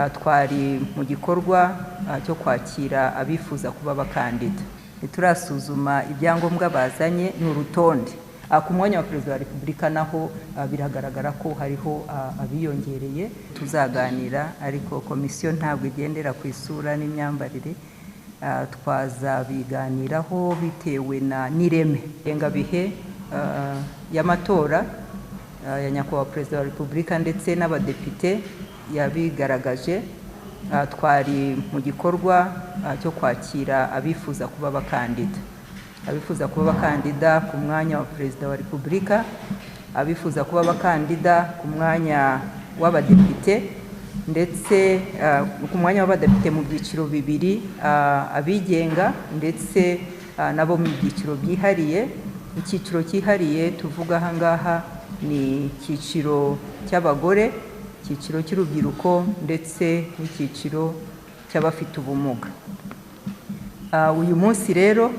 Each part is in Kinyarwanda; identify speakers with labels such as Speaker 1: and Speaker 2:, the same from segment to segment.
Speaker 1: Twari mu gikorwa cyo kwakira abifuza kuba abakandida. Turasuzuma ibyangombwa bazanye, ni urutonde. Ku mwanya wa Perezida wa Repubulika naho biragaragara ko hariho abiyongereye. Tuzaganira, ariko komisiyo ntabwo igendera ku isura n'imyambarire. Twazabiganiraho bitewe na n'ireme ngengabihe y'amatora ya Nyakubahwa Perezida wa Repubulika ndetse n'abadepite yabigaragaje. Twari mu gikorwa cyo kwakira abifuza kuba abakandida, abifuza kuba abakandida ku mwanya wa Perezida wa Repubulika, abifuza kuba abakandida ku mwanya w'abadepite, ndetse ku mwanya w'abadepite mu byiciro bibiri, abigenga ndetse nabo mu byiciro byihariye. Icyiciro cyihariye tuvuga aha ngaha ni icyiciro cy'abagore, icyiciro cy'urubyiruko ndetse n'icyiciro cy'abafite ubumuga. Uyu munsi rero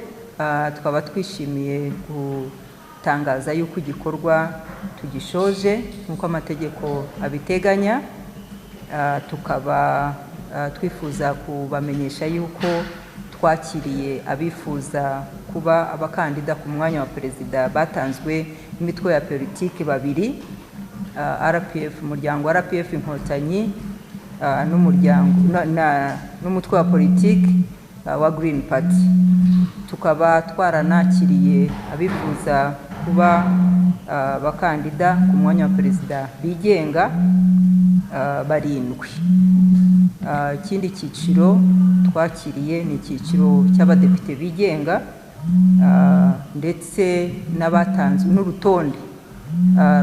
Speaker 1: twaba twishimiye gutangaza yuko igikorwa tugishoje nk'uko amategeko abiteganya. Tukaba twifuza kubamenyesha yuko twakiriye abifuza kuba abakandida ku mwanya wa perezida batanzwe n'imitwe ya politiki babiri, RPF, umuryango RPF Inkotanyi, n'umuryango n'umutwe wa politiki wa Green Party. Tukaba twaranakiriye abifuza kuba abakandida ku mwanya wa perezida bigenga barindwi. Ikindi cyiciro twakiriye ni icyiciro cy'abadepite bigenga, ndetse n'abatanze n'urutonde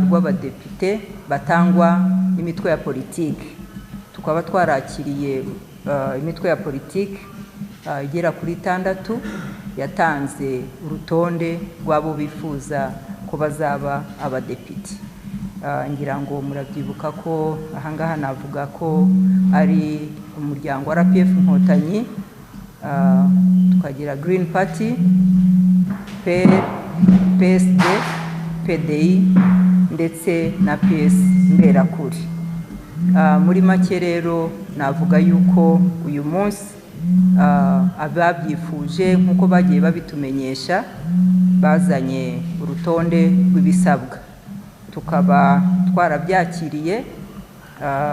Speaker 1: rw'abadepite batangwa n'imitwe ya politiki. Tukaba twarakiriye imitwe ya politiki igera kuri 6 yatanze urutonde rw'abo bifuza ko bazaba abadepite. Ngira ngo murabyibuka ko ahangaha navuga ko ari umuryango wa RPF Inkotanyi, tukagira Green Party, PSD, PDI ndetse na PS Mberakuri. Muri make rero navuga yuko uyu munsi ababyifuje nk'uko bagiye babitumenyesha bazanye urutonde rw'ibisabwa, tukaba twarabyakiriye,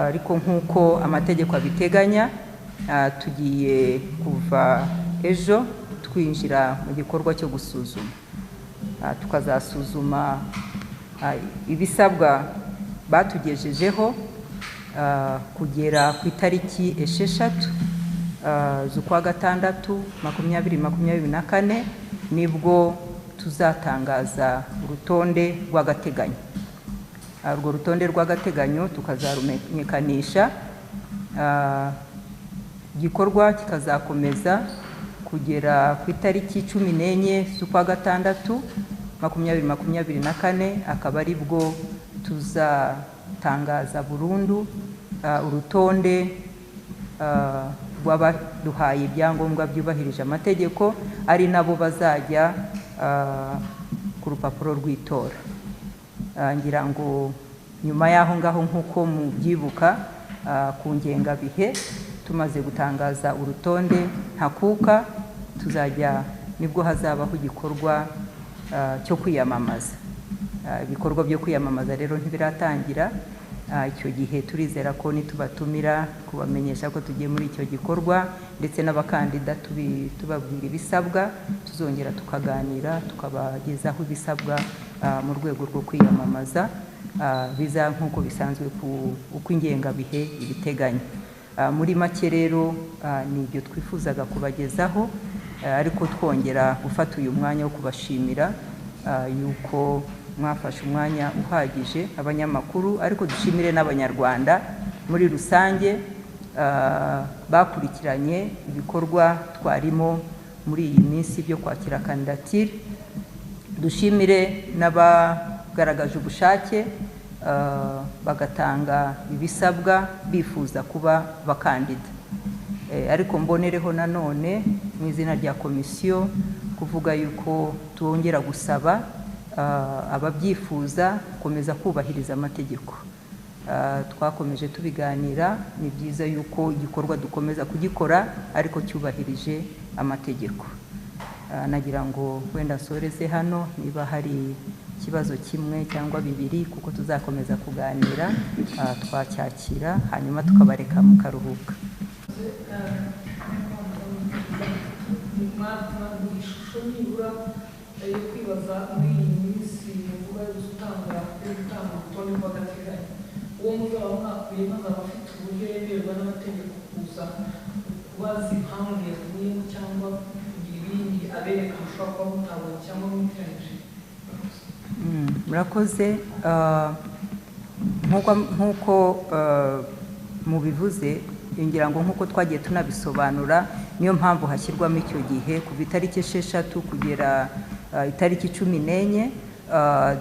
Speaker 1: ariko nk'uko amategeko abiteganya, tugiye kuva ejo twinjira mu gikorwa cyo gusuzuma. Tukazasuzuma ibisabwa batugejejeho kugera ku itariki 6 z'ukwa gatandatu 2024, nibwo tuzatangaza urutonde rw'agateganyo. Urwo rutonde rw'agateganyo tukazarumenyekanisha, igikorwa kikazakomeza kugera ku itariki 14 z'ukwa gatandatu 2024, akaba ari bwo tuzatangaza burundu urutonde rw'abaduhaye ibyangombwa byubahirije amategeko, ari nabo bazajya ku rupapuro rw'itora. Ngira ngo nyuma y'aho ngaho nk'uko mubyibuka, ku ngengabihe tumaze gutangaza urutonde ntakuka, tuzajya nibwo hazabaho igikorwa cyo kwiyamamaza. Ibikorwa byo kwiyamamaza rero ntibiratangira. Icyo gihe turizera ko nitubatumira kubamenyesha ko tugiye muri icyo gikorwa, ndetse n'abakandida tubabwira ibisabwa, tuzongera tukaganira tukabagezaho ibisabwa mu rwego rwo kwiyamamaza, biza nk'uko bisanzwe uko ingengabihe ibiteganya. Muri make rero ni ibyo twifuzaga kubagezaho, ariko twongera gufata uyu mwanya wo kubashimira yuko mwafashe umwanya uhagije abanyamakuru, ariko dushimire n'Abanyarwanda muri rusange bakurikiranye ibikorwa twarimo muri iyi minsi byo kwakira kandidatire. Dushimire n'abagaragaje ubushake bagatanga ibisabwa bifuza kuba bakandida. Ariko mbonereho nanone mu izina rya komisiyo kuvuga yuko twongera gusaba ababyifuza gukomeza kubahiriza amategeko. Twakomeje tubiganira, ni byiza yuko igikorwa dukomeza kugikora ariko cyubahirije amategeko. Nagira ngo wenda nsoreze hano, niba hari ikibazo kimwe cyangwa bibiri, kuko tuzakomeza kuganira, twacyakira hanyuma tukabareka mukaruhuka.
Speaker 2: Ishusho nibura yo kwibaza muri iyi minsi muvuga yo gutanga urutonde rw'agateganyo, uwo muzaba mwakuyemo azaba afite uburyo yemererwa n'amategeko kuza kubaza impamvu yavuyemo cyangwa kugira ibindi abereka mushobora kuba mutabonye cyangwa mwiteranyije.
Speaker 1: Murakoze. Nk'uko mubivuze, ngira ngo nk'uko twagiye tunabisobanura, niyo mpamvu hashyirwamo icyo gihe kuva itariki 6 kugera itariki 14,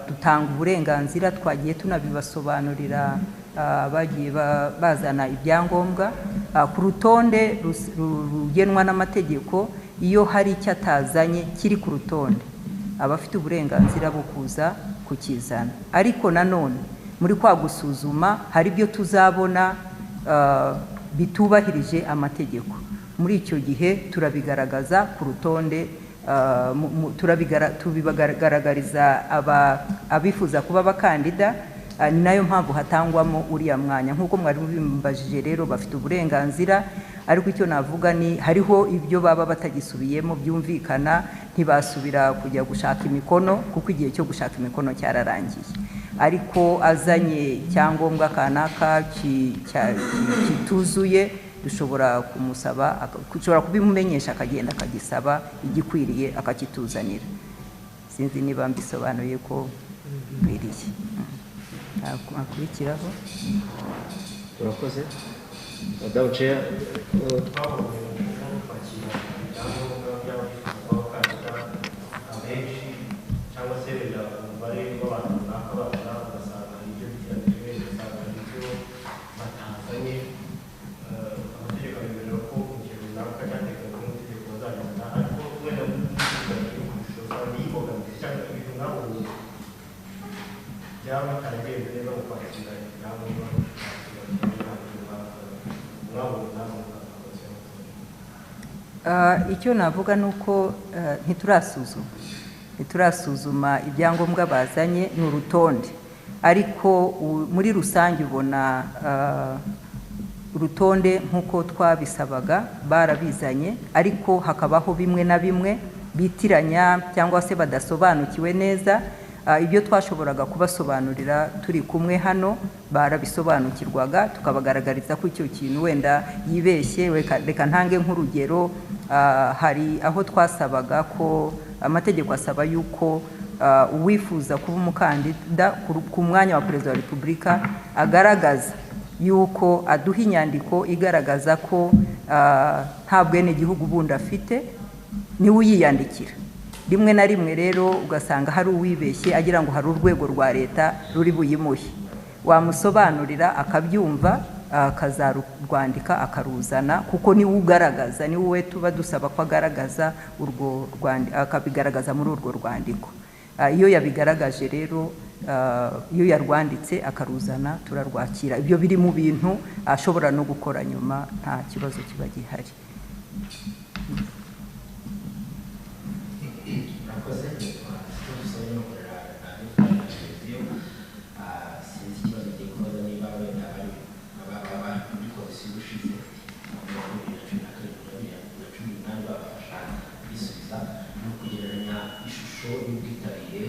Speaker 1: dutanga uburenganzira. Twagiye tunabibasobanurira bagiye bazana ibyangombwa ku rutonde rugenwa n'amategeko. Iyo hari icyo atazanye kiri ku rutonde, aba afite uburenganzira bwo kuza kukizana. Ariko nanone muri kwa gusuzuma hari ibyo tuzabona bitubahirije amategeko. Muri icyo gihe turabigaragaza ku rutonde, tubibagaragariza abifuza kuba abakandida. Ni nayo mpamvu hatangwamo uriya mwanya. Nk'uko mwari mubimbajije rero, bafite uburenganzira, ariko icyo navuga ni hariho ibyo baba batagisubiyemo byumvikana, ntibasubira kujya gushaka imikono kuko igihe cyo gushaka imikono cyararangiye. Ariko azanye icyangombwa kanaka kituzuye, dushobora kumusaba, dushobora kubimumenyesha akagenda akagisaba igikwiriye akakituzanira. Sinzi niba mbisobanuye ko bikwiriye. Akurikiraho.
Speaker 3: Urakoze Madamu Chair.
Speaker 4: Twabonye kwakira ibyangombwa by'abifuza kuba abakandida abenshi, cyangwa se wenda umubare w'abantu runaka bazana, ugasanga hari ibyo bitiranije, ugasanga hari ibyo batazanye. Amategeko abemerera ko mu gihe runaka cyateganyijwe n'amategeko bazabizana, ariko wenda kurusha usanga iyi mbogamizi cyangwa ibintu mwabonye byaba bitaragenze neza mu kwakira ibyangombwa mwabonye namwe.
Speaker 1: Icyo navuga ni uko ntiturasuzuma ibyangombwa bazanye, ni urutonde, ariko muri rusange ubona urutonde nk'uko twabisabaga barabizanye, ariko hakabaho bimwe na bimwe bitiranya cyangwa se badasobanukiwe neza. Ibyo twashoboraga kubasobanurira turi kumwe hano barabisobanukirwaga, tukabagaragariza ko icyo kintu wenda yibeshye. Reka ntange nk'urugero, hari aho twasabaga ko amategeko asaba yuko uwifuza kuba umukandida ku mwanya wa Perezida wa Repubulika agaragaza yuko aduha inyandiko igaragaza ko nta bwenegihugu bundi afite, niwe uyiyandikira. Rimwe na rimwe rero ugasanga hari uwibeshye agira ngo hari urwego rwa leta ruri buyimuhe, wamusobanurira akabyumva, akazarwandika akaruzana, kuko niwe ugaragaza, niwe we tuba dusaba ko agaragaza urwo rwandiko, akabigaragaza muri urwo rwandiko. Iyo yabigaragaje rero, iyo yarwanditse akaruzana, turarwakira. Ibyo biri mu bintu ashobora no gukora nyuma, nta kibazo kiba gihari.
Speaker 3: Murakoze. Nitwa Dusabe, no korera radiyo televiziyo. Sinzi ikibazo ngiye kubaza niba wenda bari baba muri komisiyo ubushize muri 2017 na 2018 babafasha kwisubiza, ni ukugereranya ishusho y'ubwitabire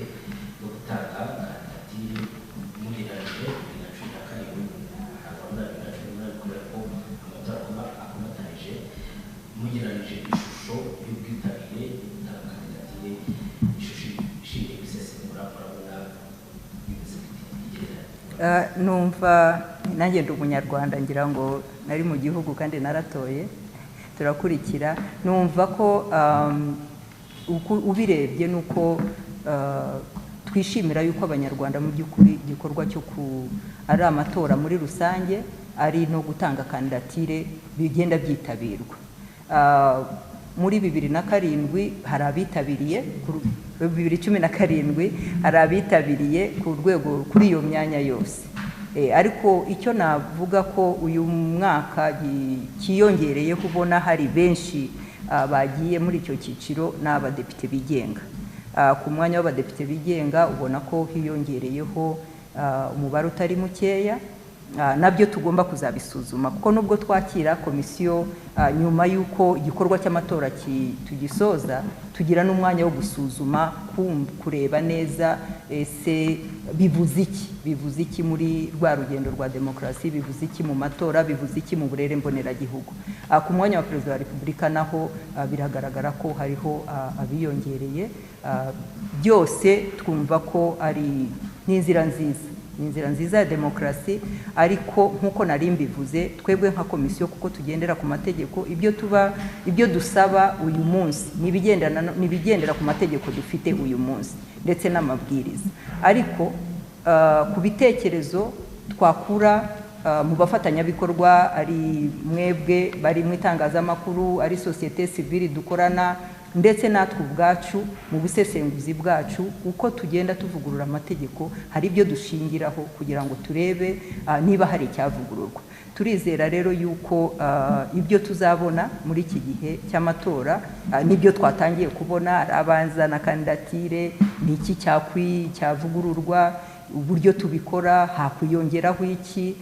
Speaker 3: bwo gutanga kandidatire mugereranyije 2017 hakaba na 2018, kubera ko amatora akomatanyije. Mugereranyije ishusho y'ubwitabire bwo gutanga kandidatire, ishusho ishingiye ku isesengura, murabona bimeze bite igereranya?
Speaker 1: Numva nanjye ndi umunyarwanda, ngira ngo nari mu gihugu kandi naratoye, turakurikira. Numva ko ubirebye nuko twishimira yuko Abanyarwanda mu by'ukuri igikorwa cyo ku ari amatora muri rusange, ari no gutanga kandidatire, bigenda byitabirwa. Muri 2007 hari abitabiriye, 2017 hari abitabiriye ku rwego kuri iyo myanya yose. Ariko icyo navuga ko uyu mwaka kiyongereye kubona hari benshi bagiye muri icyo cyiciro ni abadepite bigenga. Ku mwanya w'abadepite bigenga ubona ko hiyongereyeho umubare utari mukeya. Nabyo tugomba kuzabisuzuma, kuko nubwo twakira komisiyo nyuma y'uko igikorwa cy'amatora tugisoza, tugira n'umwanya wo gusuzuma, kureba neza ese bivuze iki, bivuze iki muri rwa rugendo rwa demokarasi, bivuze iki mu matora, bivuze iki mu burere mboneragihugu. Ku mwanya wa Perezida wa Repubulika naho biragaragara ko hariho abiyongereye. Byose twumva ko ari n'inzira nziza, ni inzira nziza ya demokarasi. Ariko nk'uko nari mbivuze, twebwe nka komisiyo, kuko tugendera ku mategeko, ibyo dusaba uyu munsi ni ibigendera ku mategeko dufite uyu munsi ndetse n'amabwiriza. Ariko ku bitekerezo twakura mu bafatanyabikorwa, ari mwebwe bari mu itangazamakuru, ari sosiyete sivile dukorana, ndetse natwe ubwacu mu busesenguzi bwacu, uko tugenda tuvugurura amategeko hari ibyo dushingiraho kugira ngo turebe niba hari icyavugururwa. Turizera rero yuko ibyo tuzabona muri iki gihe cy'amatora nibyo twatangiye kubona, ari abanza na kandidatire, ni iki cyavugururwa, uburyo tubikora, hakwiyongeraho iki.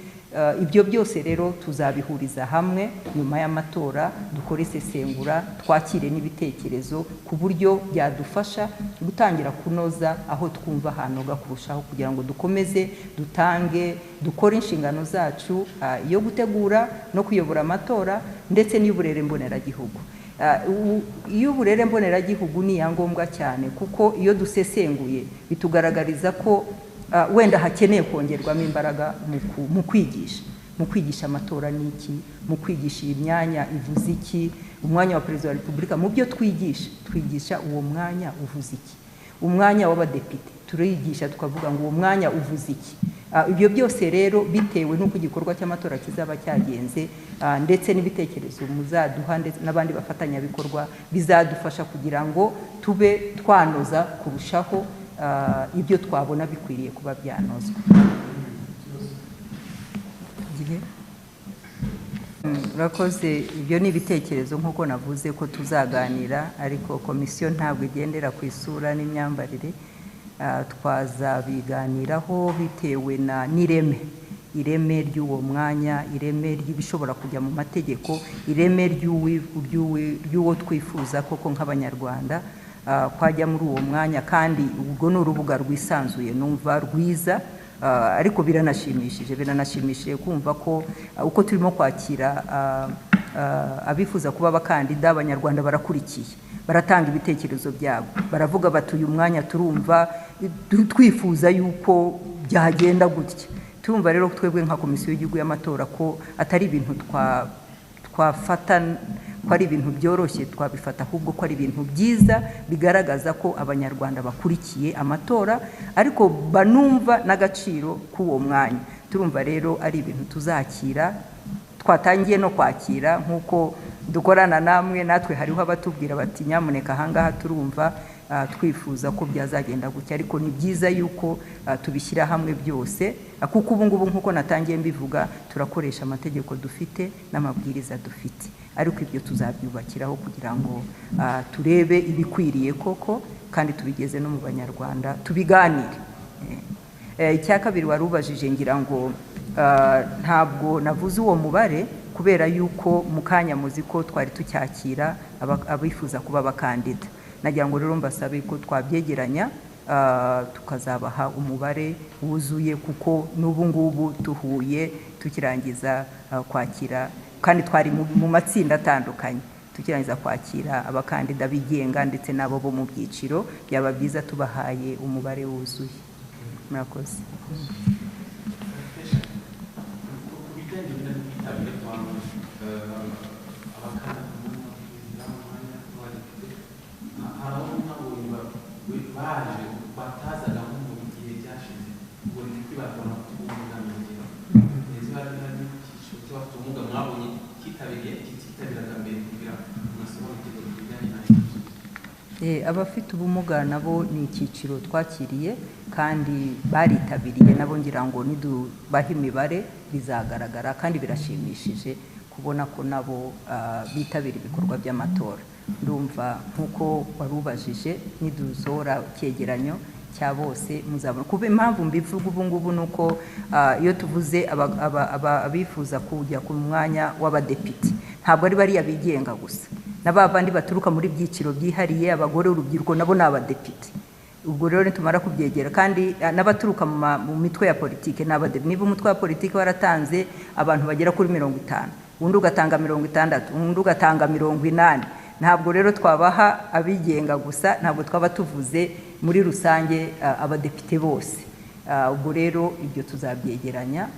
Speaker 1: Ibyo byose rero tuzabihuriza hamwe nyuma y'amatora, dukore isesengura, twakire n'ibitekerezo ku buryo byadufasha gutangira kunoza aho twumva hanoga kurushaho, kugira ngo dukomeze dutange, dukore inshingano zacu yo gutegura no kuyobora amatora ndetse n'iy'uburere mboneragihugu. Iyo uburere mboneragihugu ni iya ngombwa cyane, kuko iyo dusesenguye bitugaragariza ko wenda hakeneye kongerwamo imbaraga mu kwigisha, mu kwigisha amatora ni iki, mu kwigisha iyi myanya ivuze iki, umwanya wa Perezida wa Repubulika. Mu byo twigisha, twigisha uwo mwanya uvuze iki, umwanya w'abadepite turigisha tukavuga ngo uwo mwanya uvuze iki. Ibyo byose rero bitewe n'uko igikorwa cy'amatora kizaba cyagenze, ndetse n'ibitekerezo muzaduha ndetse n'abandi bafatanyabikorwa, bizadufasha kugira ngo tube twanoza kurushaho ibyo twabona bikwiriye kuba byanozwa. Urakoze. Ibyo ni ibitekerezo nk'uko navuze ko tuzaganira, ariko komisiyo ntabwo igendera ku isura n'imyambarire. Twazabiganiraho bitewe na n'ireme, ireme ry'uwo mwanya, ireme ry'ibishobora kujya mu mategeko, ireme ry'uwo twifuza koko nk'Abanyarwanda kwajya muri uwo mwanya. Kandi ubwo ni urubuga rwisanzuye, numva rwiza, ariko biranashimishije kumva ko uko turimo kwakira abifuza kuba abakandida, Abanyarwanda barakurikiye, baratanga ibitekerezo byabo, baravuga bati uyu mwanya turumva twifuza yuko byagenda gutya. Turumva rero twebwe nka Komisiyo y'Igihugu y'Amatora ko atari ibintu twafata ko ari ibintu byoroshye, twabifata ahubwo ko ari ibintu byiza bigaragaza ko Abanyarwanda bakurikiye amatora, ariko banumva n'agaciro k'uwo mwanya. Turumva rero ari ibintu tuzakira, twatangiye no kwakira nk'uko dukorana namwe, natwe hariho abatubwira bati nyamuneka ahangaha turumva twifuza ko byazagenda gutya. Ariko ni byiza yuko tubishyira hamwe byose, kuko ubu ngubu nk'uko natangiye mbivuga, turakoresha amategeko dufite n'amabwiriza dufite, ariko ibyo tuzabyubakiraho kugira ngo turebe ibikwiriye koko, kandi tubigeze no mu Banyarwanda tubiganire. Icya kabiri wari ubajije, ngira ngo ntabwo navuze uwo mubare kubera yuko mu kanya muzi ko twari tucyakira abifuza kuba abakandida. Nagira ngo rero mbasabe ko twabyegeranya, tukazabaha umubare wuzuye, kuko n'ubu ngubu tuhuye tukirangiza kwakira, kandi twari mu matsinda atandukanye tukirangiza kwakira abakandida bigenga ndetse n'abo bo mu byiciro, byaba byiza tubahaye umubare wuzuye. Murakoze.
Speaker 5: Ku bijyanye n'ubwitabire bw'abantu, abakandida ku mwanya wa perezida, umwanya w'abadepite, hari abo nabonye baje batazaga nko mu gihe cyashize. Ubwo ni kwibazwa abafite ubumuga, ni urugero, ndetse hari n'icyiciro cy'abafite ubumuga mwabonye cyitabiriye kititabiraga mbere, kugira ngo musobanukirwe ku bijyanye na ibyo.
Speaker 1: Abafite ubumuga nabo ni icyiciro twakiriye kandi baritabiriye nabo, ngira ngo nidubaha imibare bizagaragara, kandi birashimishije kubona ko nabo bitabira ibikorwa by'amatora. Ndumva nk'uko wari ubajije, nidusohora icyegeranyo cya bose muzabona. Kuba impamvu mbivuga ubu ngubu ni uko iyo tuvuze abifuza kujya ku mwanya w'abadepite, ntabwo ari bariya bigenga gusa, na ba bandi baturuka muri byiciro byihariye, abagore, urubyiruko, nabo ni abadepite. Ubwo rero nitumara kubyegera, kandi n'abaturuka mu mitwe ya politike ni abadepite. Niba umutwe wa politike waratanze abantu bagera kuri 50, undi ugatanga 60, undi ugatanga 80, ntabwo rero twabaha abigenga gusa, ntabwo twaba tuvuze muri rusange abadepite bose. Ubwo rero ibyo tuzabyegeranya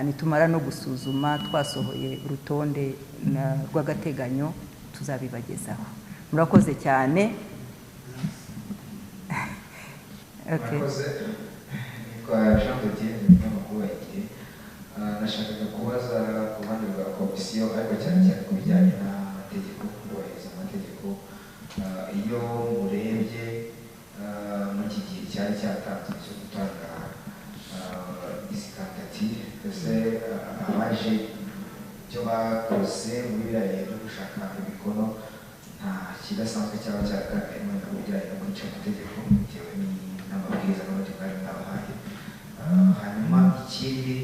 Speaker 1: nitumara no gusuzuma, twasohoye urutonde rw'agateganyo, tuzabibagezaho. Murakoze cyane. Okay.
Speaker 6: Murakoze. Nitwa Jean de Dieu, ni umunyamakuru wa Igihe. Nashakaga kubaza ku ruhande rwa komisiyo, ariko cyane cyane ku bijyanye n'amategeko, kubahiriza amategeko. Iyo murebye muri iki gihe cyari cyatanzwe cyo gutanga izi kandidatire, ese abaje ibyo bakoze muri biriya bihe byo gushaka imikono nta kidasanzwe cyaba cyaragaragayemo ku bijyanye no kwica amategeko bitewe n'amabwiriza n'ubundi mwari mwabahaye? Hanyuma ikindi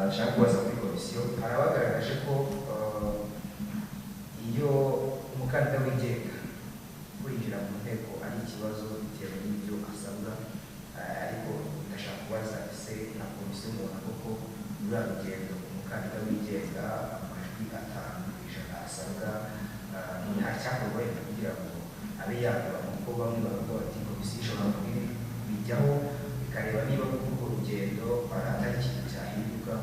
Speaker 6: nshaka kubaza muri komisiyo, hari abagaragaje ko iyo umukandida wigenga kwinjira mu nteko ari ikibazo bitewe n'ibyo asabwa, ariko ndashaka kubaza, ese nka komisiyo mubona koko muri ruriya rugendo umukandida wigenga amajwi 5% asabwa, nta cyakorwa wenda kugira ngo abe yagabanywa? Kuko bamwe bavuga bati komisiyo ishobora kubijyaho ikareba niba koko urwo rugendo atari ikintu cyahinduka,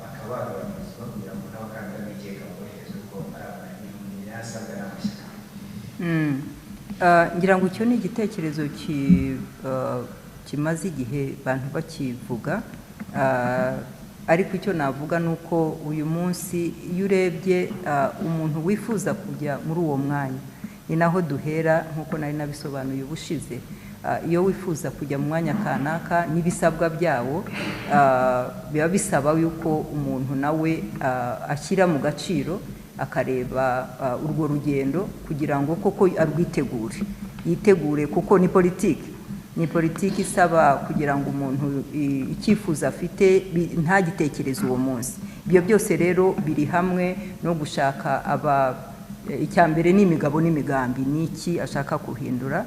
Speaker 6: bakaba bagabanyirizwa kugira ngo n'abakandida bigenga boroherezwe, kuko ari amajwi asabwa n'amashyaka.
Speaker 1: Ngira ngo icyo ni igitekerezo kimaze igihe abantu bakivuga, ariko icyo navuga ni uko uyu munsi iyo urebye umuntu wifuza kujya muri uwo mwanya, ni naho duhera nk'uko nari nabisobanuye ubushize. Iyo wifuza kujya mu mwanya kanaka n'ibisabwa byawo, biba bisaba yuko umuntu nawe ashyira mu gaciro, akareba urwo rugendo kugira ngo koko arwitegure, yitegure, kuko ni politiki, ni politiki isaba kugira ngo umuntu icyifuzo afite ntagitekereze uwo munsi. Ibyo byose rero biri hamwe no gushaka icya mbere ni imigabo n'imigambi, ni iki ashaka guhindura,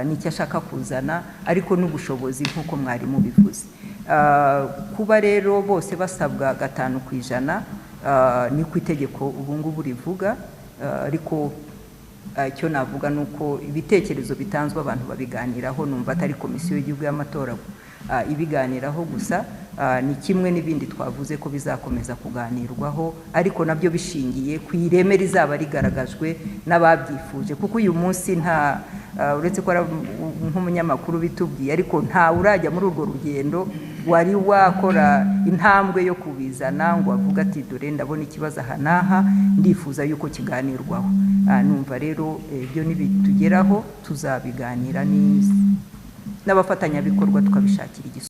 Speaker 1: ni iki ashaka kuzana, ariko n'ubushobozi nk'uko mwari mubivuze. Kuba rero bose basabwa 5% ni ku itegeko ubu ngubu rivuga, ariko icyo navuga ni uko ibitekerezo bitanzwe abantu babiganiraho, numva atari komisiyo y'igihugu y'amatora ibiganiraho gusa, ni kimwe n'ibindi twavuze ko bizakomeza kuganirwaho, ariko nabyo bishingiye ku ireme rizaba rigaragajwe n'ababyifuje, kuko uyu munsi nta uretse ko nk'umunyamakuru bitubwiye, ariko nta urajya muri urwo rugendo wari wakora intambwe yo kubizana ngo avuge ati dore ndabona ikibazo aha n'aha, ndifuza yuko kiganirwaho. Numva rero ibyo nibitugeraho tuzabiganira n'abafatanyabikorwa tukabishakira igisubizo.